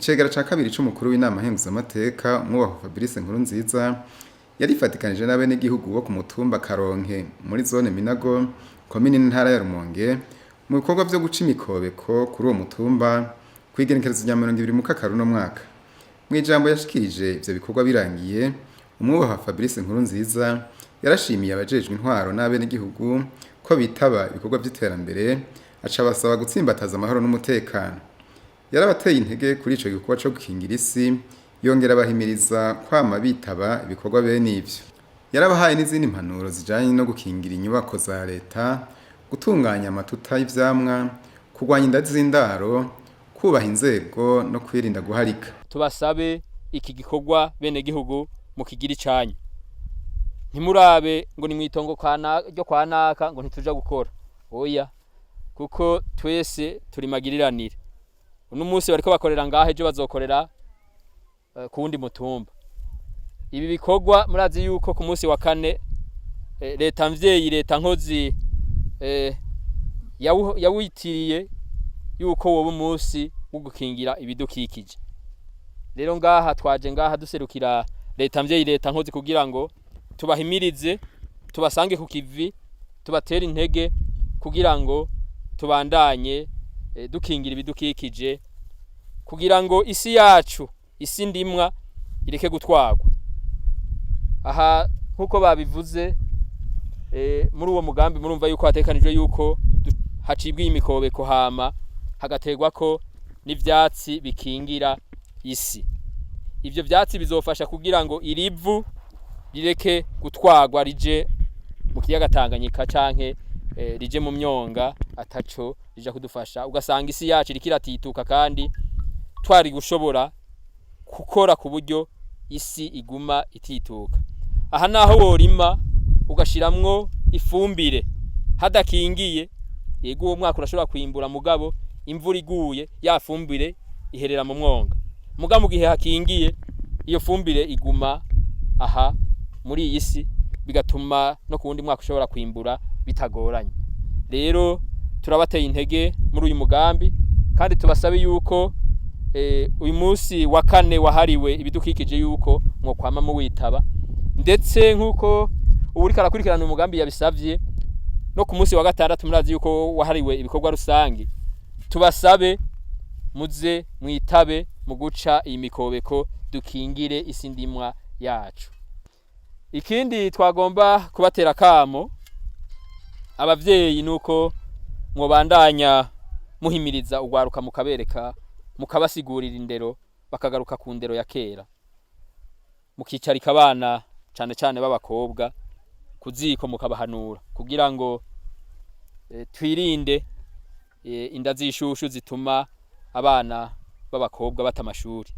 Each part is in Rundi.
Icegera ca kabiri c'umukuru w'inama nkenguzamateka, Mwubahwa Fabrice Nkurunziza, yarifatikanije n'abenegihugu bo ku mutumba Karonke muri zone Minago, komine n'intara ya Rumonge, mu bikorwa vyo guca imikobeko kuri uwo mutumba kw'igenekerezo rya 20 Mukakaro uno mwaka. Mw'ijambo yashikirije ivyo bikorwa birangiye, Umwubahwa Fabrice Nkurunziza yarashimiye abajejwe intwaro n'abenegihugu ko bitaba ibikorwa vy'iterambere, aca abasaba gutsimbataza amahoro n'umutekano. Yarabateye intege kuri ico gikorwa co gukingira isi, yongera abahimiriza kwama bitaba ibikorwa bene ivyo. Yarabahaye n'izindi mpanuro zijanye no gukingira inyubako za leta, gutunganya amatuta y'ivyamwa, kurwanya inda z'indaro, kubaha inzego no kwirinda guharika. Tubasabe iki gikorwa bene gihugu mukigira icanyu, ntimurabe ngo ni mwitongo ryo kwa naka ngo ntituja gukora, oya, kuko twese turi magiriranire. Uno munsi bariko bakorera ngaha, ejo bazokorera ku wundi mutumba. Ibi bikorwa murazi yuko ku munsi wa kane leta mvyeyi, leta nkozi, yawitiriye yuko woba umunsi wo gukingira ibidukikije. Rero ngaha twaje ngaha duserukira leta mvyeyi, leta nkozi, kugira ngo tubahimirize, tubasange ku kivi, tubatere intege kugira ngo tubandanye dukingira ibidukikije, kugira ngo isi yacu, isi ndimwa, ireke gutwarwa. Aha nk'uko babivuze, muri uwo mugambi murumva yuko hatekanijwe yuko hacibwa iyi mikobeko, hama hagaterwa ko n'ivyatsi bikingira isi. Ivyo vyatsi bizofasha kugira ngo irivu rireke gutwarwa rije mu kiyaga Tanganyika canke rije mu myonga ataco rija kudufasha, ugasanga isi yacu iriko iratituka kandi twari gushobora gukora ku buryo isi iguma itituka. Aha naho worima ugashiramwo ifumbire hadakingiye, yego uwo mwaka urashobora kwimbura, mugabo imvura iguye ya fumbire iherera mu mwonga. Muga mu gihe hakingiye, iyo fumbire iguma aha muri iyi si, bigatuma no ku wundi mwaka ushobora kwimbura bitagoranye. Rero turabateye intege muri uyu mugambi, kandi tubasabe yuko uyu munsi wa kane wahariwe ibidukikije yuko mwokwama muwitaba, ndetse nk'uko uwuriko arakurikirana umugambi yabisavye, no ku munsi wa gatandatu murazi yuko wahariwe ibikorwa rusangi. Tubasabe muze mwitabe mu guca iyi mikobeko, dukingire isi ndimwa yacu. Ikindi twagomba kubatera kamo abavyeyi nuko mwobandanya muhimiriza urwaruka, mukabereka, mukabasigurira indero, bakagaruka ku ndero ya kera, mukicarika abana cane cane b'abakobwa ku ziko, mukabahanura kugira ngo twirinde inda z'ishushu zituma abana b'abakobwa bata amashuri.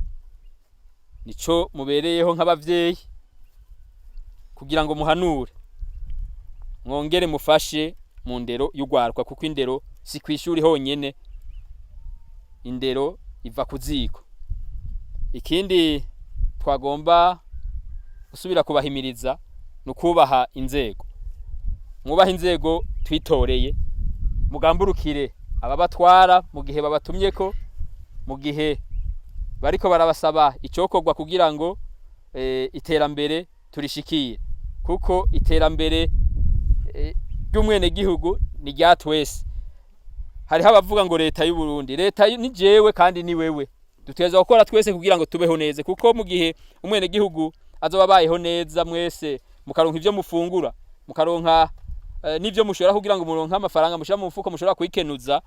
Nico mubereyeho nk'abavyeyi, kugira ngo muhanure, mwongere mufashe mu ndero y'urwaruka, kuko indero si kw'ishuri honyene, indero iva ku ziko. Ikindi twagomba gusubira kubahimiriza ni ukubaha inzego. Mwubahe inzego twitoreye, mugamburukire ababatwara mu gihe babatumyeko, mu gihe bariko barabasaba icokorwa kugira ngo iterambere turishikiye, kuko iterambere ry'umwenegihugu ni rya twese. Hariho abavuga ngo leta y'u Burundi, leta ni jewe kandi ni wewe. Dutegerezwa gukora twese kugira ngo tubeho neza, kuko mu gihe umwenegihugu azoba abayeho neza, mwese mukaronka ivyo mufungura, mukaronka n'ivyo mushora kugira ngo muronke amafaranga mushira mu mufuko, mushobora kwikenuza,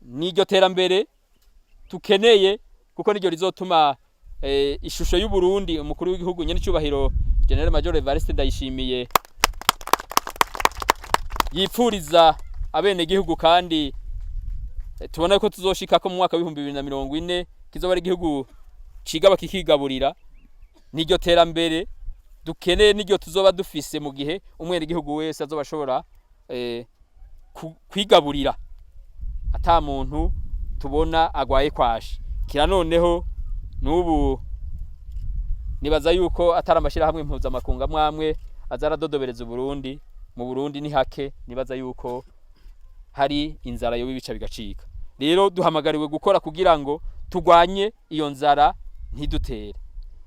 n'iryo terambere tukeneye, kuko niryo rizotuma ishusho y'u Burundi umukuru w'igihugu nyene icubahiro General Major Evariste Ndayishimiye yipfuriza abenegihugu, kandi tubona ko tuzoshika ko mu mwaka w'2040 kizoba ari igihugu cigaba kikigaburira. Niryo terambere dukeneye, niryo tuzoba dufise mu gihe umwenegihugu wese azoba ashobora kwigaburira ata muntu tubona agwaye kwashi. Kira noneho n'ubu nibaza yuko atari amashirahamwe mpuzamakungu amwamwe aza aradodobereza Uburundi, mu Burundi ni hake nibaza yuko hari inzara yoba ibica bigacika. Rero duhamagariwe gukora kugira ngo Tugwanye iyo nzara ntidutere.